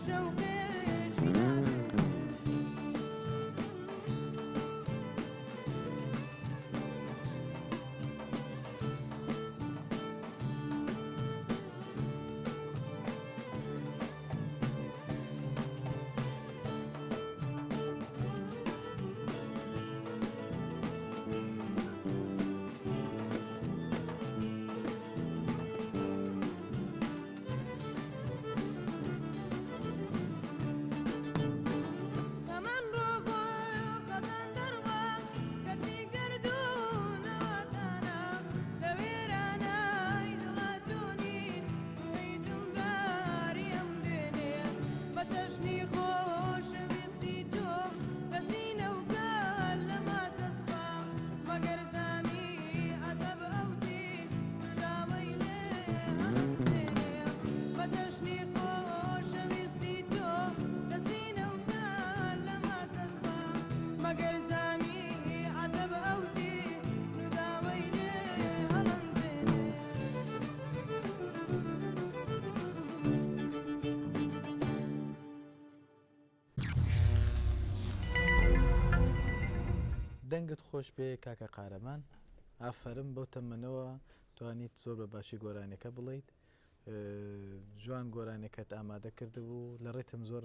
شەوقێکی نابێ. تەمەن ڕۆڤۆ خەزان دەڕوا کەچی گەردوونەوەتانە لە وێرانای دڵاتونی ئومیدم باری ئەم دێنێ بە چەشنی خۆشەویستی تۆ لە سینە و گال لەما چەسپا مەگەر جامی عەجەب ئەو دی داوەی لێ هەڵمتێنێ بە چەشنی خۆشەویستی تۆ لە سینە و گال لەما چەسپا مەگەر جامی عەجەب ئەو دی داوەی لێ هەڵمتێنێ. دەنگت خۆش بێ کاکە قارەمان. ئافەرم بەو تەمەنەوە توانیت زۆر بە باشی گۆرانیەکە بڵێیت جوان گۆرانیەکەت ئامادە کردبوو لە ڕیتم زۆر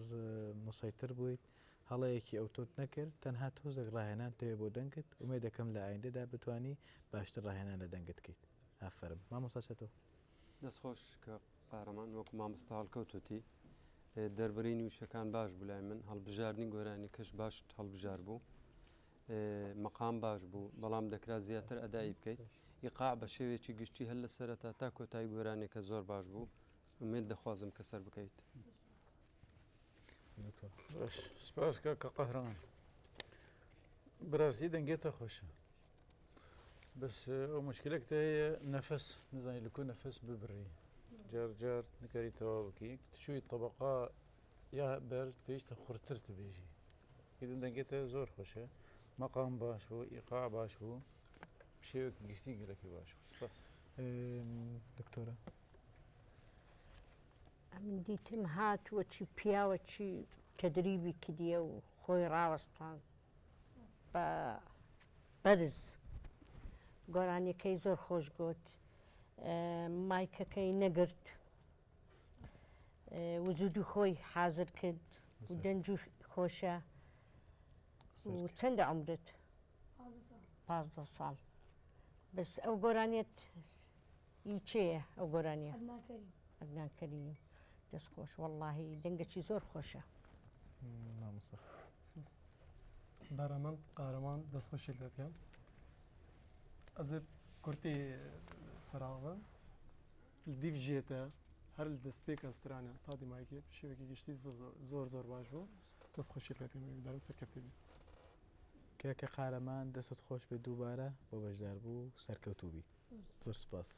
مسەیتر بوویت هەڵەیەکی ئەوتۆت نەکرد تەنها تۆزێک ڕاهێنان تەوێ بۆ دەنگت ئومێدەکەم لە ئایندەدا بتوانی باشتر ڕاهێنان لە دەنگت کەیت ئافەرم مامۆستا چەتۆ. دەست خۆش کاک قارەمان وەکو مامۆستا هەڵکەوت وتی دەربرینی وشەکان باش بوو لای من هەڵبژاردنی گۆرانیکەش باشت هەڵبژار بوو مەقام باش بوو بەڵام دەکرا زیاتر ئەدایی بکەیت ئیقاع بە شێوەیەکی گشتی هەر لە سەرەتا تا کۆتایی گۆرانیەکە زۆر باش بوو ئومێد دەخوازم کە سەر بکەیت. باش سپاس کاکە قەهرەمان بەڕاستی دەنگێتە خۆشە بەس ئەو مشکلێک هەیە نەفەس نزانی لە کو نەفەس ببڕی جار جار نکاری تەواو بکەی چووی طبقا یا بەرز پێویستە خورتر تبێژی ئیدن دەنگێتە زۆر خۆشە مەقام باش بوو ئیقاع باش بوو شێوەیەکی گشتی گەلەکی باش بوو سپاس. دکتۆرە. ئەمن دیتم هاتووە چی پیاوە چی تەدریبی کردیە و خۆی ڕاوەستاند بە بەرز گۆرانیەکەی زۆر خۆش گوت مایکەکەی نەگرت وجودی خۆی حازر کرد و دەنج و خۆشە و چەندە عمرت پازدە ساڵ بەس ئەو گۆرانیەت ئی چێیە ئەو گۆرانیە عەدنان کەریم دەست خۆش وەڵاهی دەنگەکی زۆر خۆشە. مامۆستا. بەرەمەند قارەمان دەست خۆشی لێ دەکەم ئەزێ کورتی سەراوە دیڤ ژێتە هەر لە دەستپێک ئەسترانە تا دیمایکێ شێوەکی گشتی زۆر زۆر باش بوو دەست خۆشی لێ دەکەم هیوادارم سەرکەفتێ بی. کاکە قارەمان دەستت خۆش بێت دووبارە بۆ بەشداربوو سەرکەوتوو بیت زۆر سپاس.